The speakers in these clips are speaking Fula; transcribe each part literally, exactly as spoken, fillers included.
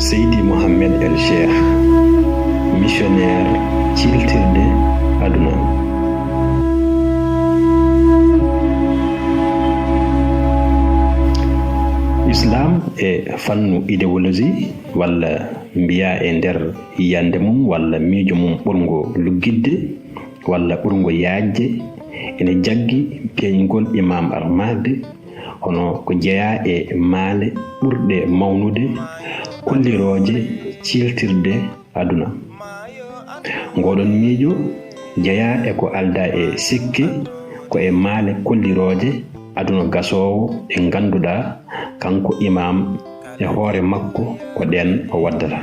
Seydi Mohamed El Cheikh, missionnaire ciiltirde aduna. Islam e fannu idéologie, walla mbiyaa e nder yiyannde mum walla miijo mum ɓurngo luggitde walla ɓurngo yaajde, ene jaggi peeñgol Imam Al-Mahdi, hono ko jeyaa e maale ɓurɗe mawnude kollirooje ciiltirde aduna. Ngoɗon miijo jeyaa e ko aldaa e sikke, ko e maale kollirooje aduna gasoowo ɗe ngannduɗaa kanko Imam e hoore makko ko ɗeen o waddata.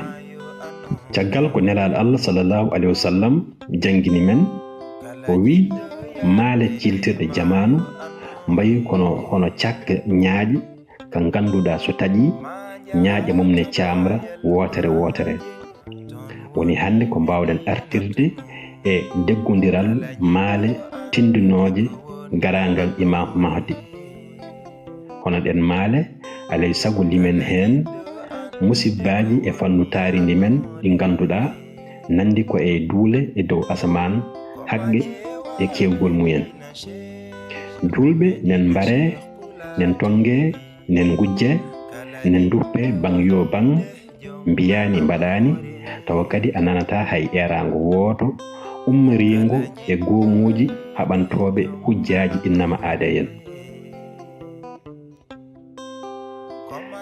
Caggal ko Nelaaɗo Allah sallallahu alayhi wa sallam janngini men, o wiyi, maale ciiltirɗe jamaanu mbayi kono hono cakka ñaaƴe ka ngannduɗaa so taƴii, ñaaƴe mum ne caamra wootere wootere. Woni hannde ko mbaawɗen artirde e deggondiral maale tinndunooje garaangal Imam Mahdi. Hono ɗeen maale, alay sago limen heen musibbaaji e fannu taarindi men ɗi ngannduɗaa nanndi ko e duule e dow asamaan, haqqe e keewgol mumen. Juulɓe nen mbaree, nen tonngee, nen ngujjee, nen nduppee baŋ yoo baŋ, mbiyaani mbaɗaani, tawa kadi a nanataa hay eeraango wooto ummoriingo e goomuuji haɓantooɓe hujjaaji innama aadee en.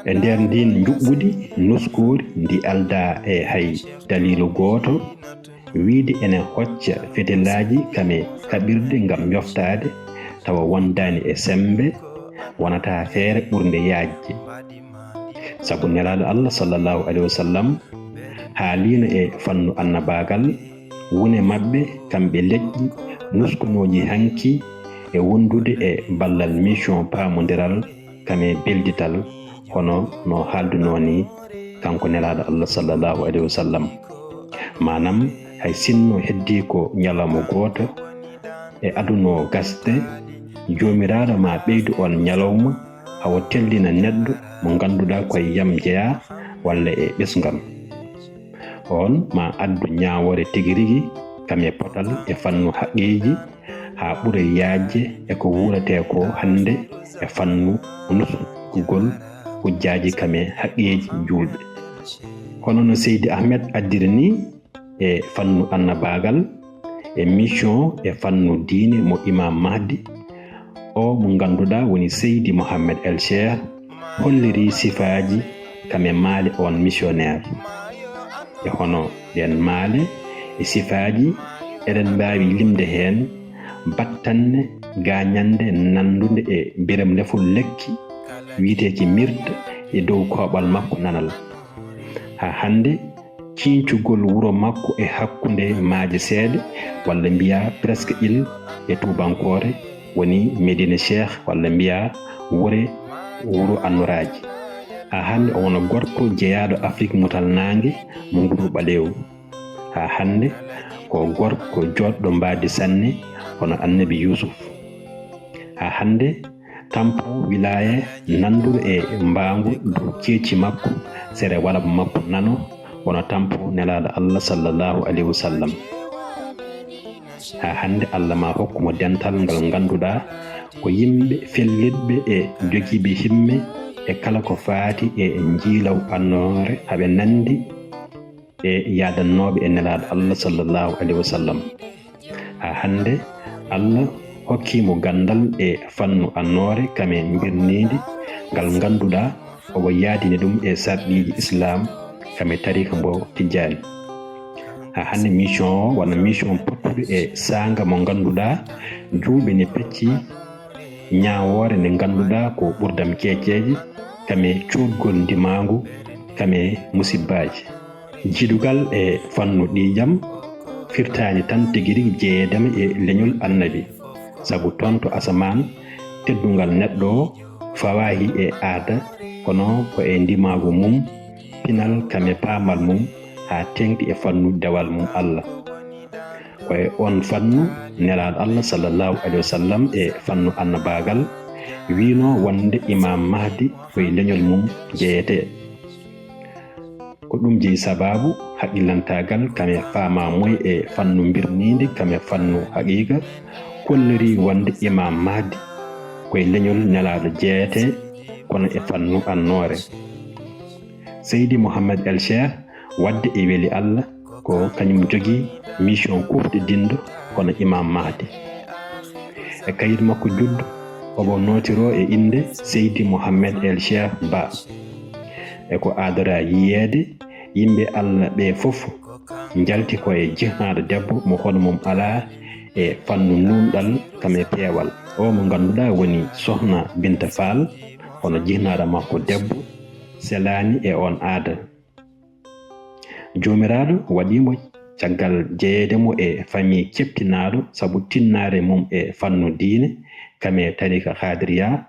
E nder ndiin njuɓɓudi nuskuuri ndi aldaa e hay daliilu gooto, wiyde ene hocca fitilaaji kam e kaɓirɗe ngam yoftaade, tawa wondaani e semmbe, wonata feere ɓurnde yaajde. Sabu Nelaaɗo Allah sallallahu alayhi wa sallam haaliino e fannu annabaagal, wune maɓɓe kamɓe leƴƴi nuskunooji hanki e wondude e ballal mission paamondiral kam e beldital, hono no haaldunoo ni kanko Nelaaɗo Allah sallallahu alayhi wa sallam. Maanam, hay sinno heddii ko ñalawma gooto e aduna o gasde, Joomiraaɗo ma ɓeydu oon ñalawma, hawo tellina neɗɗo mo ngannduɗaa ko e yam jeyaa walla e ɓesngal. Oon ma addu ñaawoore tigi rigi kam e potal e fannu haqqeeji, haa ɓura yaajde e ko wuuratee ko hannde e fannu nuskugol hujjaaji kam e haqqeeji juulɓe. Kono no Seydi Ahmed addiri ni, e fannu annabaagal, e mission e fannu diine mo Imam Mahdi, o mo ngannduɗaa woni Seydi Mohamed El Cheikh, holliri sifaaji kam e maale oon missionnaire. E hono ɗeen maale e sifaaji, eɗen mbaawi limde heen battanne gaañannde nanndunde e biram lefol lekki wiyeteeki mirta e dow kooɓal makko nanal. Haa hannde, ciiñcugol wuro makko e hakkunde maaje seeɗa, walla mbiyaa presqu'île e tuubankoore, woni Medina Cheikh, walla mbiyaa wure wuro annuraaji. Haa hannde o wona gorko jeyaaɗo Afrik mutal naange mo nguru ɓaleewu. Haa hannde ko gorko jooɗɗo mbaadi sanne hono Annabi Yuusuf. Haa hannde tampo wilaaya nannduru e mbaangu dow ceeci makko, sere walab makko nano, wona tampo Nelaaɗo Allah sallallahu alayhi wa sallam. Haa hannde Allah ma hokku mo dental ngal ngannduɗaa ko yimɓe fellitɓe e jogiiɓe himme e kala ko faati e njiilaw annoore haɓe nanndi e yaadannooɓe e Nelaaɗo Allah sallallahu alayhi wa sallam. Haa hannde, Allah hokkii mo ganndal e fannu annoore kam e mbirniindi ngal ngannduɗaa omo yaadini ɗum e sarɗiiji Islaam kam e tariika mbo Tijjaani. Haa hannde mission o wona mission pottuɗo e saanga mo ngannduɗaa juulɓe ne pecci ñaawoore nde ngannduɗaa ko ɓurdam ceeceeje kam e coodgol ndimaangu kam e musibbaaji. Jiidugal e fannu ɗiijam firtaani tan tigi rigi jeyeede e leñol Annabi, sabu toon to asamaan teddungal neɗɗo o fawaahi e aada, kono ko e ndimaagu mum, pinal kam e paamal mum, haa teeŋti e fannu dewal mum Allah. Ko e oon fannu Nelaaɗo Allah sallallahu alayhi wa sallam e fannu annabaagal wiynoo wonde Imaam Mahdi ko e leñol mum jeyetee. Ko ɗum jeyi sabaabu haqqillantaagal kam e faamaamuye e fannu mbirniindi kam e fannu haqiiqa, kolliri wonde Imaam Mahdi ko e leñol nelaaɗo jeeyetee, kono e fannu annoore. Seydi Mohammed El Cheikh, waɗde e weli Allah, ko kañum jogii mission kuufɗidinɗo hono Imaam Mahdi. E kayit makko juddu, omo nootiroo e innde Seydi Mohammed El Cheikh Ba. E ko aadora yiyeede, yimɓe Allah ɓee fof njalti ko e jihnaaɗo debbo mo hono mum alaa e fannu nuunɗal kam e peewal. O mo ngannduɗaa woni Sohna Binta Fall, hono jihnaaɗo makko debbo selaani e oon aada. Joomiraaɗo waɗii mo caggal jeyeede mo e famii ceptinaaɗo sabu tinnaare mum e fannu diine, kam e tariika Qaadiriya,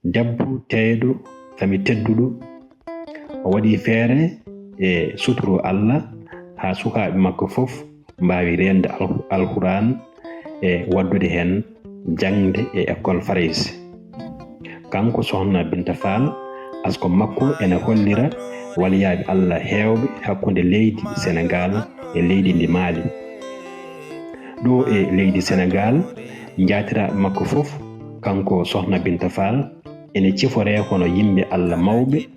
debbo teeyɗo, kam e tedduɗo. O waɗii feere e suturu Allah haa sukaaɓe makko fof mbaawi reende Al-, Alquraan e waɗdude heen jaŋde e école Farayse. Kanko Sohna Binta Fall, asko makko ene hollira waliyaaɓe Allah heewɓe hakkunde leydi Senegaal e leydi ndi Maali. Ɗo e leydi Senegaal, njaatiraaɓe makko fof, kanko Sohna Binta Fall, ene ciforee hono yimɓe Allah mawɓe,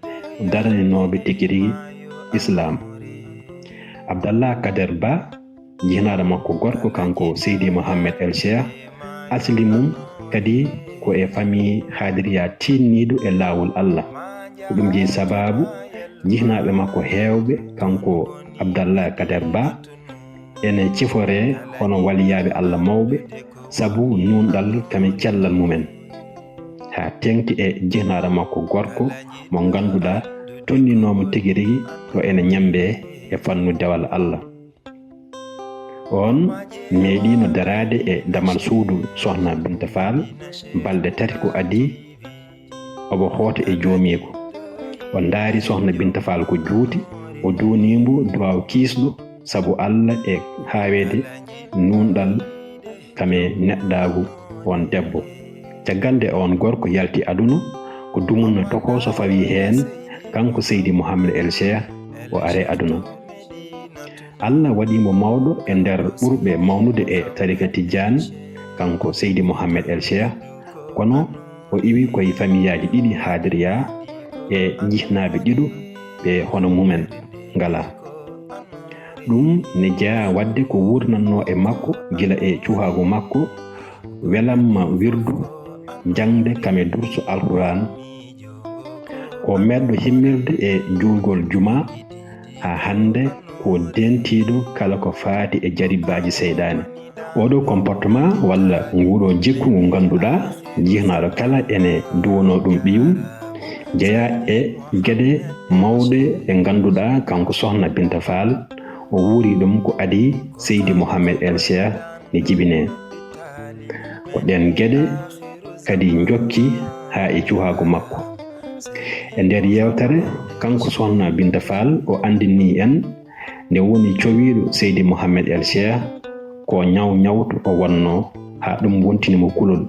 daraninooɓe tigi rigi Islaam. Abdallah Kader Ba, jihnaaɗo makko gorko, kanko Seydi Mohammed El Cheikh, asli mum kadi ko e famii Qaadiriya tiinniiɗo e laawol Allah. Ko ɗum jeyi sabaabu jihnaaɓe makko heewɓe, kanko Abdallah Kader Ba, ene ciforee hono waliyaaɓe Allah mawɓe sabu nuunɗal kam e cellal mumen. Haa teeŋti e jihnaaɗo makko gorko mo ngannduɗaa tonninooma tigi rigi ɗo ene ñammbee e fannu dewal Allah. Oon meeɗiino daraade e damal suudu Sohna Binta Fall balɗe tati ko adii, omo hoota e joomiiko. O ndaari Sohna Binta Fall ko juuti, o duwnii mbo duwaaw kiisɗo sabu Allah e haaweede nuunɗal kam e neɗɗaagu oon debbo. Caggal nde oon gorko yalti aduna, ko dumunna tokooso fawii heen, kanko Seydi Mohammed El Cheikh, o aree aduna. Allah waɗii mo mawɗo e nder ɓurɓe mawnude e tariika Tijaan, kanko Seydi Mohammed El Cheikh, kono o iwi ko e famiyaaji ɗiɗi Qaadiriya e jihnaaɓe ɗiɗo ɓe hono mumen ngalaa. Ɗum ne jeyaa waɗde ko wuurnannoo e makko gila e cuhaagu makko, welamma wirdu, jaŋde kam e durso Alquraan. Ko meeɗɗo himmirde e juulgol jumaa, haa hannde ko deentiiɗo kala ko faati e jaribaaji seyɗaane. Oɗo comportement walla nguɗo jikku ngu ngannduɗaa jihnaaɗo kala ene duwonoo ɗum ɓiyum, jeyaa e geɗe mawɗe ɗe ngannduɗaa kanko Sohna Binta Fall o wuuri ɗum ko adii Seydi Mohammed El Cheikh ne jibinee. Ko ɗeen geɗe kadi njokki haa e cuhaagu makko. E nder yeewtere, kanko Sohna Binta Fall o anndinii en nde woni cowiiɗo Seydi Mohammed El Cheikh ko ñaw ñawto o wonnoo haa ɗum wontini mo kulol.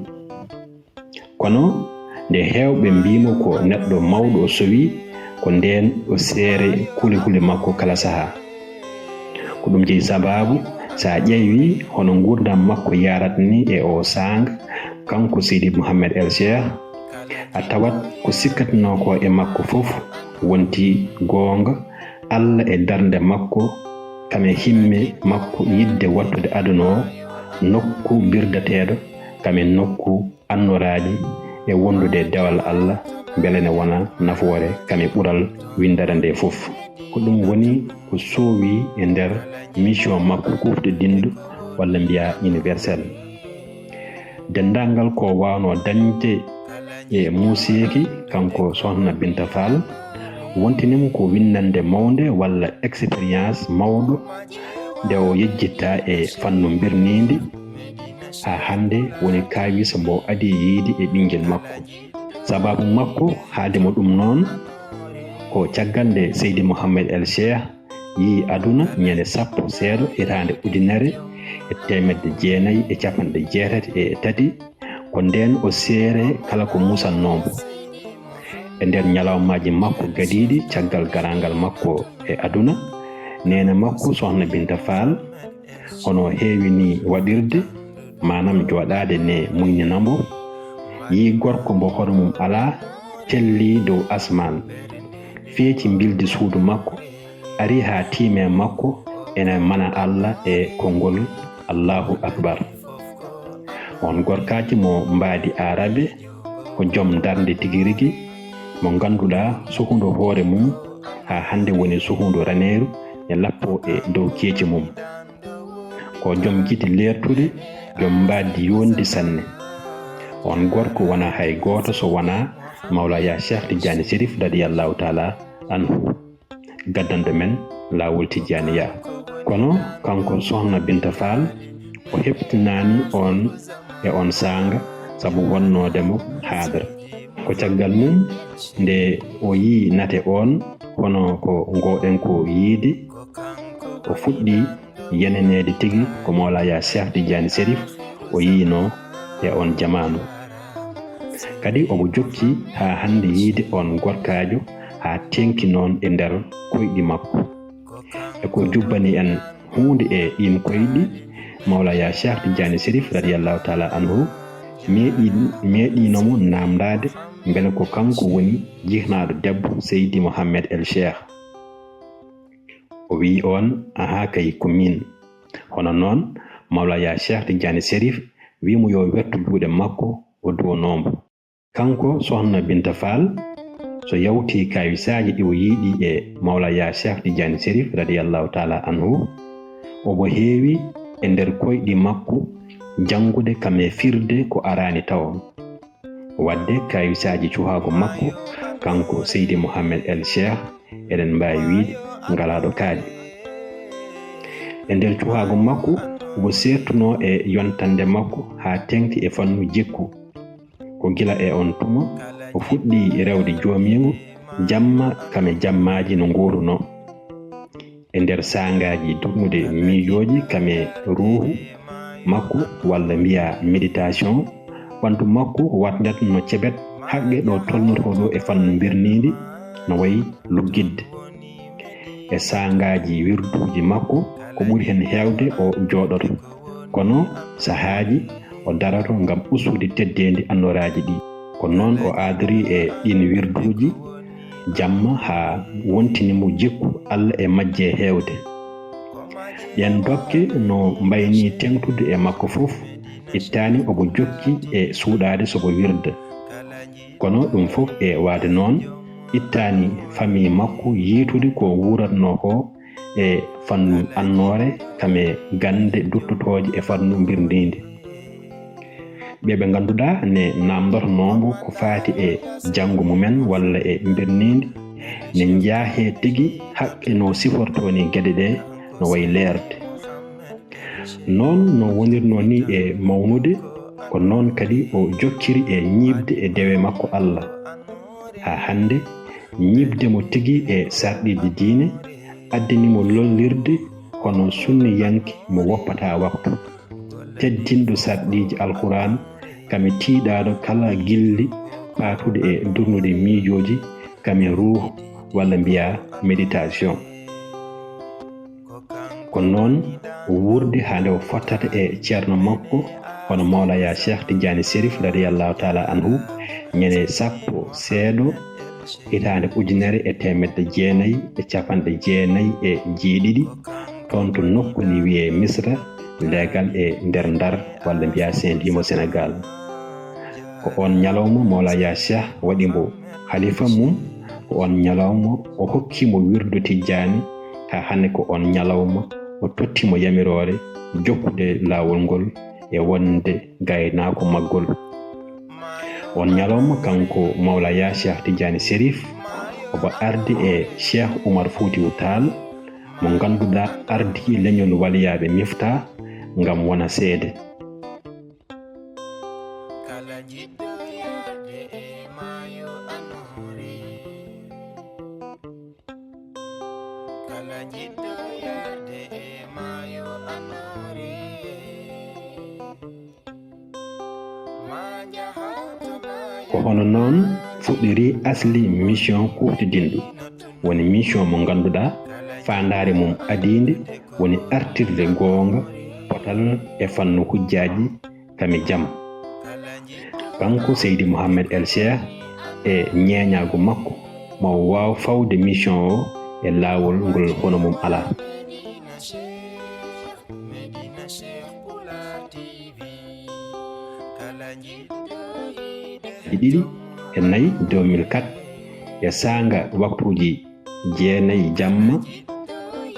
Kono nde heewɓe mbii mo ko neɗɗo mawɗo o sowi, ko ndeen o seere kuli-kuli makko kala sahaa. Ko ɗum jeyi sabaabu, so a ƴeewii hono nguurndam makko yarat ni e oo saanga, kanko Seydi Mohammed El Cheikh, a tawat ko sikkatinoo ko e makko fof wonti goonga, Allah e darnde makko, kam e himme makko yiɗde wattude aduna o nokku birdateeɗo, kam e nokku annoraaji e wondude e dewal Allah, mbele ne wona nafoore kam e ɓural winndere nde fof. Ko ɗum woni ko soowi e nder mission makko kuufɗidinɗo walla mbiyaa universel. Denndaangal ko waawnoo dañde e muuseeki kanko Sohna Binta Fall, wontini mo ko winndannde mawnde walla expérience mawɗo nde o yejjitta e fannu mbirniindi, haa hannde woni kaawisa mbo adii yiyde e ɓinngel makko. Sabaabu makko haalde mo ɗum noon ko caggal nde Seydi Mohammed El Cheikh yii aduna ñande sappo seeɗa hitaande ujunere e teemedde jeenayi e capanɗe jeetati e tati, ko ndeen o seere kala ko musannoo mbo. E nder ñalawmaaji makko gadiiɗi caggal garaangal makko e aduna, neene makko Sohna Binta Faal, hono heewi ni waɗirde, maanaam jooɗaade ne muññina mbo, yii gorko mbo hono mum alaa, tellii dow asmaan, feeci mbildi suudu makko, ari haa tiime makko, ene mana Alla e konngol Allaahu Akbar. On gorkaaji mo mbaadi Aarabe, ko joom darnde tigi rigi, mo ngannduɗaa suhundo hoore mum, haa hannde woni suhundo raneeru e lappo e dow keeci mum. Ko joom gite leertuɗe, joom mbaadi yonndi sanne. On gorko wonaa hay gooto so wonaa Mawlaya Cheikh Tidiane Chérif radiyallahu taala anhu, gaddanɗo men laawol Tijjaaniya. Kono kanko Sohna Binta Faal, o heɓtinaani on e on saanga sabu wonnoode mo haadara. Ko caggal mum nde o yii nate on, hono ko ngoɗen ko yiide, o fuɗɗi yeneneede tigi ko Mawlaya Cheikh Tidiane Chérif o yiinoo e on jamaanu. Kadi omo jokki haa hannde yiide on gorkaajo haa teŋti noon e nder koyɗi makko. E ko jubbani en huunde e ɗiin koyɗi, Mawlaya Cheikh Tidiane Chérif radiyallahu taala anhu meeɗi, meeɗiino mo naamndaade mbele ko kanko woni jihnaaɗo debbo Seydi Mohammed El Cheikh. O wiyi on, "Ahaa kay, ko miin." Hono noon, Mawlaya Cheikh Tidiane Chérif wiyi mo yo wettu juuɗe makko, o duwonoo mbo. Kanko Sohna Binta Faal, so yawtii kaawisaaji ɗi o yiiɗi e Mawlaya Cheikh Tidiane Chérif radiyallahu taala anhu, omo heewi e nder koyɗi makko janngude kam e firde ko araani tawo. Waɗde kaawisaaji cuhaagu makko, kanko Seydi Mohammed El Cheikh, eɗen mbaawi wiyde ngalaaɗo kaaɗi. E nder cuhaagu makko, omo seertunoo e yontande makko haa teŋti e fannu jikku. Ko gila e on tuma o fuɗɗi rewde joomiigu jamma kam e jammaaji no nguurunoo. E nder saangaaji duɗnude miijooji kam e ruuhu makko, walla mbiyaa méditation, ɓanndu makko waɗdat no cebet haqqe ɗo tolnotoo ɗo e fannu mbirniindi, no wayi luggitde. E saangaaji wirduuji makko, ko ɓuri heen heewde o jooɗoto. Kono sahaaji o daroto ngam ustude teddeendi annoraaji ɗi. Ko noon o aadori e ɗiin wirduuji jamma haa wontini mo jikku Alla e majje heewde. Ɗeen dokke no mbaynii teeŋtude e makko fof, ittaani omo jokki e suuɗaade sobo wirda. Kono ɗum fof e waade noon, ittaani famii makko yiitude ko wuuratnoo ko e fannu annoore, kam e gannde duttotooje e fannu mbirniindi. Ɓe ɓe ngannduɗaa ne naamndotonoo mbo ko faati e janngo mumen walla e mbirniindi, ne njaahee tigi haqqe no sifortoo ni geɗe ɗe no wayi leerde. Noon no wonirnoo ni e mawnude, ko noon kadi o jokkiri e ñiiɓde e dewe makko Alla. Haa hannde, ñiiɓde mo tigi e sarɗiiji diine addani mo lollirde hono sunniyanke mo woppataa waktu, teddinɗo sarɗiiji Alquraan, kam e tiiɗaaɗo kala gilli paatuɗe e durnude miijooji, kam e ruuhu, walla mbiyaa méditation. Ko noon o wuurdi haa nde o fottata e ceerno makko, hono Mawlaya Cheikh Tidiane Chérif radiyallahu taala anhu, ñande sappo seeɗo, hitaande ujunere e teemedde jeenayi e capanɗe jeenayi e jeeɗiɗi, toon to nokku ndi wiyee Misra, leegal e nder Ndar, walla mbiyaa Saint-Louis mo Senegaal. Ko oon ñalawma Mawlaya Cheikh waɗi mbo halifa mum, ko oon ñalawma o hokki mo wirdu Tijjaani, haa hannde ko oon ñalawma o totti mo yamiroore jokkude laawol ngol e wonde gaynaako maggol. Oon ñalawma kanko Mawlaya Cheikh Tidiane Chérif omo ardi e Cheikh Oumar Foutiyou Tall, mo ngannduɗaa ardii leñol waliyaaɓe Miftah ngam wona seede. Kala jiɗɗo yarde e maayo anori. Kala jiɗɗo yarde e maayo anori. Ma njaha to maayo. Ko hono noon Fuɗɗiri asli mission kuftidinɗo, woni mission mo ngannduɗaa faandaare mum adiinde woni artirde goonga, potal e fannu hujjaaji kame jam. Kanko Seydi Mouhamed El Cheikh e ñeeñaagu makko, ma o waaw fawde mission o e laawol ngol hono mum alaa. Ɗiɗi e nayi deux mille quatre, e saanga waktuuji jeenayi jamma,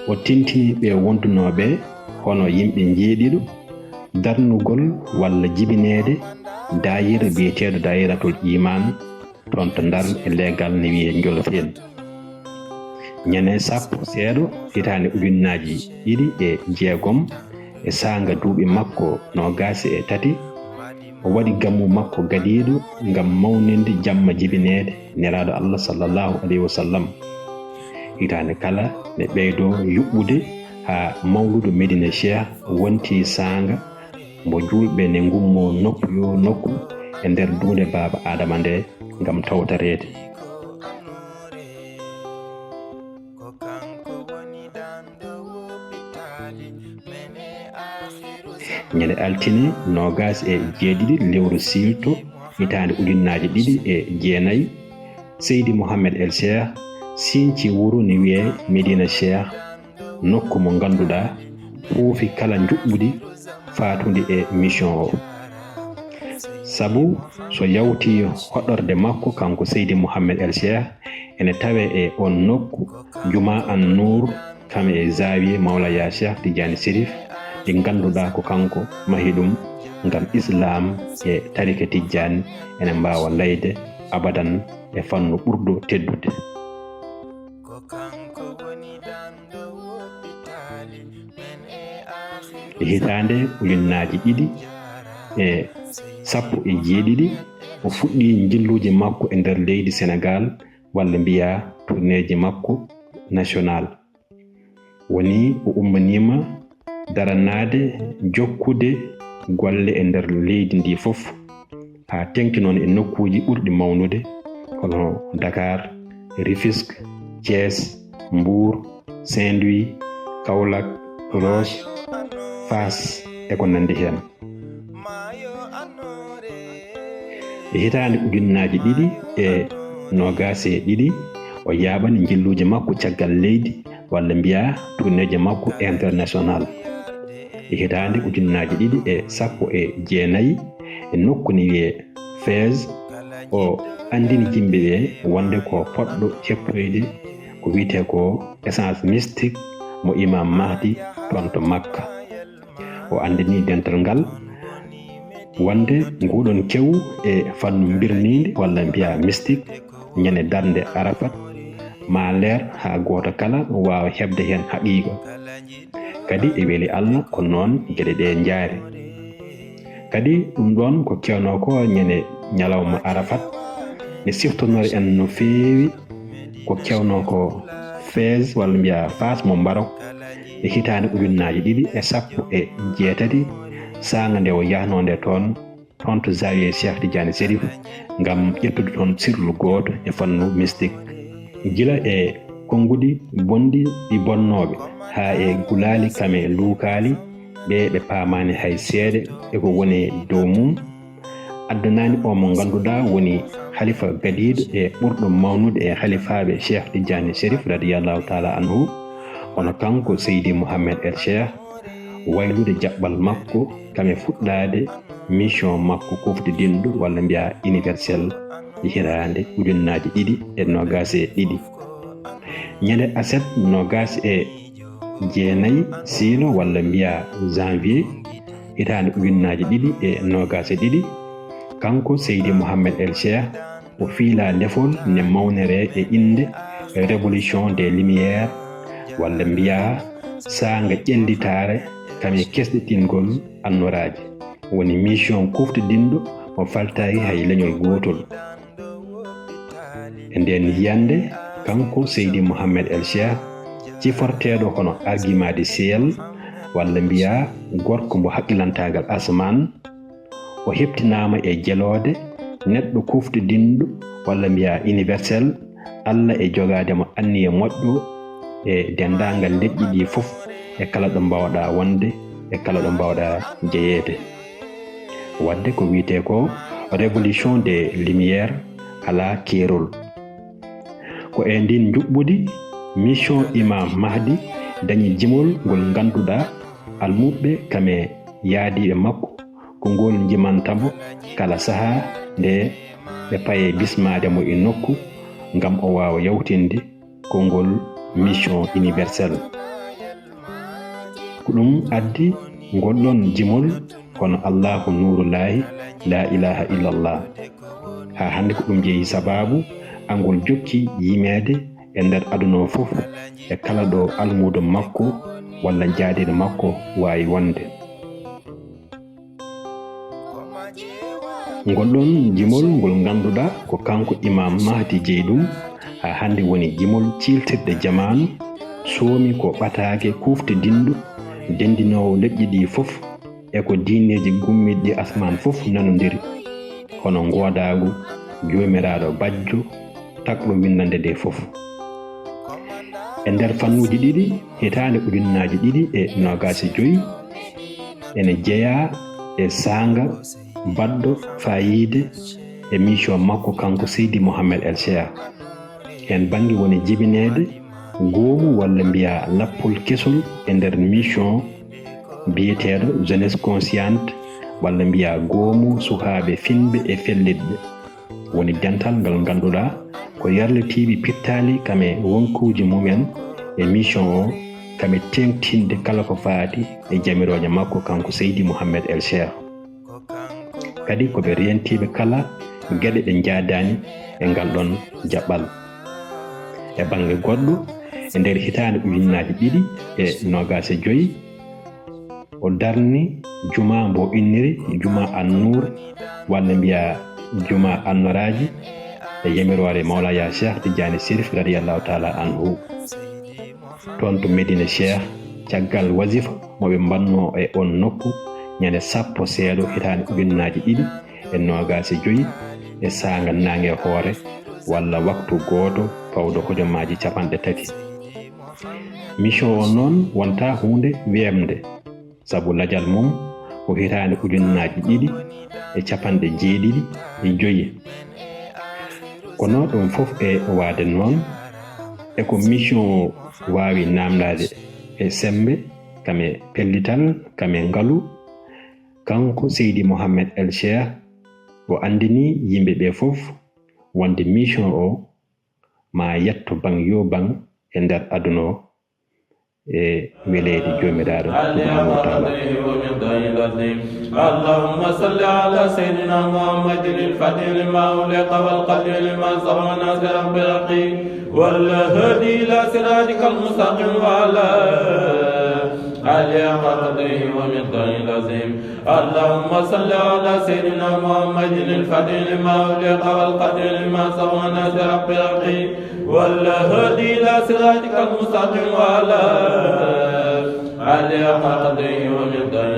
o tintini ɓe wondunooɓe hono yimɓe njeeɗiɗo darnugol walla jibineede daayira biyeteeɗo Daayiratul Iman, toon to Ndar e leegal ne wiyee Njolofeen. Ñande sappo seeɗo hitaande ujunnaaji ɗiɗi e jeegom, e saanga duuɓi makko noogaas e tati, o waɗi gammu makko gadiiɗo ngam mawninde jamma jibineede Nelaaɗo Allah sallallahu alayhi wa sallam. Hitaande kala ne ɓeydoo yuɓɓude haa mawludu Medina Cheikh wonti saanga mbo juulɓe ne ngummoo nokku yoo nokku e nder duunde Baaba Aadama nde ngam tawtoreede. Ñande altine noogaas e jeeɗiɗi lewru siilto hitaande ujunnaaji ɗiɗi e jeenayi, Seydi Mouhamed El Cheikh sinci wuro ne wiyee Medina Cheikh, nokku mo ngannduɗaa foofi kala njuɓɓudi faatundi e mission o. Sabu so yawti hoɗorde makko kanko Seydi Mouhamed El Cheikh, ene tawee e oon nokku Jumaa An Nuur, kame e Zawiya Mawlaya Cheikh Tidiane Chérif, ɗi ngannduɗaa ko kanko mahi ɗum ngam Islaam e tarika Tijjaani ene mbaawa layde abadan e fannu ɓurɗo teddude. E hitaande ujunnaaji ɗiɗi e sappo e jeeɗiɗi, o fuɗɗii njilluuji makko e nder leydi Senegaal, walla mbiyaa tourneeji makko national. Woni o ummaniima daranaade jokkude golle e nder leydi ndi fof, haa teeŋti noon e nokkuuji ɓurɗi mawnude, hono Dakar, Rufisque, Thiès, Mbour, Saint-Louis, Kaolack, Roche, Fass e ko nanndi heen. E hitaande ujunnaaji ɗiɗi e noogaas e ɗiɗi, o yaaɓani njilluuji makko caggal leydi, walla mbiyaa tourneeji makko international. E hitaande ujunnaaji ɗiɗi e sappo e jeenayi, e nokku ne wiyee Fès, o anndini yimɓe ɓe wonde ko poɗɗo ƴettoyde ko wiyetee ko essence mystique mo Imam Mahdi toon to Makka. O anndini dental ngal wonde nguɗon kewu e fannu mbirniindi walla mbiyaa mystique, ñande darnde Arafat, maa leer haa gooto kala waawa heɓde heen haqiiqa. Kadi e weli Allah ko noon geɗe ɗe njaari. Kadi ɗum ɗoon ko kewnoo ko ñande ñalawma Arafat, ne siftonori en no feewi ko kewnoo ko Fès walla mbiyaa Fass mo Maroc e hitaande ujunnaaji ɗiɗi e sappo e jeetati, saanga nde o yahnoo nde toon, toon to Zawiya Cheikh Tidiane Chérif, ngam ƴettude toon sirlu gooto e fannu mystique. Gila e konnguɗi bonɗi ɗi bonnooɓe, haa e gulaali kame luukaali, ɓe ɓe paamaani hay seeɗa e ko woni dow mum, addanaani o mo ngannduɗaa woni halifa gadiiɗo e ɓurɗo mawnude e halifaaɓe Cheikh Tidiane Chérif radiyallahu taala anhu, kono kanko Seydi Mouhamed El Cheikh, waylude jaɓɓal makko kame fuɗɗaade mission makko kuftidinɗo walla mbiyaa universel e hitaande ujunnaaji ɗiɗi e noogaas e ɗiɗi. Ñande aset noogaas e jeenayi siilo walla mbiyaa janvier hitaande ujunnaaji ɗiɗi e noogaas e ɗiɗi, kanko Seydi Mouhamed El Cheikh o fiilaa lefol ne mawnere e innde Révolution des Lumières walla mbiyaa saanga ƴellitaare kame kesɗitingol annoraaji. Woni mission kuftidinɗo mo faltaaki hay leñol gootol. E ndeen yiyannde, kanko Seydi Mouhamed El Cheikh, ciforteeɗo hono argument du ciel, walla mbiyaa gorko mbo haqqilantaagal asmaan, o heɓtinaama e jeloode neɗɗo kuftidinɗo walla mbiyaa universel, Alla e jogaade mo anniya moƴƴo e denndaangal leƴƴi ɗi fof, e kala ɗo mbaawɗaa wonde, e kala ɗo mbaawɗaa jeyeede. Waɗde ko wiyetee ko révolution des lumières, alaa keerol. Ko e ndiin njuɓɓudi mission Imam Mahdi dañi jimol ngol ngannduɗaa almuɓɓe kam e yaadiiɓe makko ko ngol njimanta mo kala sahaa nde ɓe paye bismaade mo e nokku ngam o waawa yawtinde ko ngol mission universel. Ko ɗum addi ngol ɗon jimol hono Allahu nuuru laahi, laa ilaaha illallah. Haa hannde ko ɗum jeyi sabaabu angol jokki yimeede e nder aduna o fof e kala ɗo almuudo makko walla jaadeeɗo makko waawi wonde. Ngol ɗon jimol ngol ngannduɗaa ko kanko Imam Mahdi jeyi ɗum, haa hannde woni jimol ciiltirde jamaanu, soomi ko ɓataake kuuftidinɗo, denndinoowo leƴƴi ɗi fof, e ko diineeji gummiiɗi asmaan fof nanondiri, hono ngoodaagu Joomiraaɗo bajjo, tagɗo winndannde nde fof. E nder fannuuji ɗiɗi, hitaande ujunnaaji ɗiɗi e noogaas e joy ene jeyaa e saanga baɗɗo faayiida e mission makko kanko Seydi Mohamed El Cheikh. Heen bannge woni jibineede goomu walla mbiyaa lappol kesol e nder mission biyeteeɗo Jeunesse Consciente walla mbiyaa goomu sukaaɓe finɓe e fellitɓe. Woni dental ngal ngannduɗaa ko yarlitiiɓe pittaali kam e wonkuuji mumen e mission o kam e teeŋtinde kala ko faati e jamirooje makko kanko Seydi Mohamed El Cheikh. Kadi ko ɓe rentiiɓe kala geɗe ɗe njaadaani e ngal ɗon jaɓɓal. E bannge goɗɗo, e nder hitaande ujunnaaji ɗiɗi e noogaas e joy, o darni jumaa mbo inniri Jumaa Annuur, walla mbiyaa Jumaa Annoraaji, e yamiroore Mawlaya Cheikh Tidiane Chérif radiyallahu taala anhu. Toon to Medina Cheikh, caggal wasifa mo ɓe mbaɗnoo e oon nokku ñande sappo seeɗo hitaande ujunnaaji ɗiɗi e noogaas e joy e saanga naange hoore walla waktu gooto fawde hojomaaji capanɗe tati. Mission o noon wontaa huunde weeɓnde, sabu lajal mum ko hitaande ujunnaaji ɗiɗi e capanɗe jeeɗiɗi e joy. Kono ɗum fof e waade noon, e ko mission o waawi naamndaade e semmbe, kam e pellital, kam e ngalu, kanko Seydi Mohamed El Cheikh o anndinii yimɓe ɓe fof wonde mission o ma yetto baŋ yo baŋ e nder aduna o e weleede Joomiraaɗo subhanahu wa taala. اللهم صل على سيدنا محمد الفاتح لما أغلق والخاتم لما سبق ناصر الحق بالحق والهادي إلى صراطك المستقيم وعلى آله حق قدره ومقداره العظيم. اللهم صل على سيدنا محمد الفاتح لما أغلق والخاتم لما سبق ناصر الحق بالحق والهادي إلى صراطك المستقيم وعلى آله حق قدره ومقداره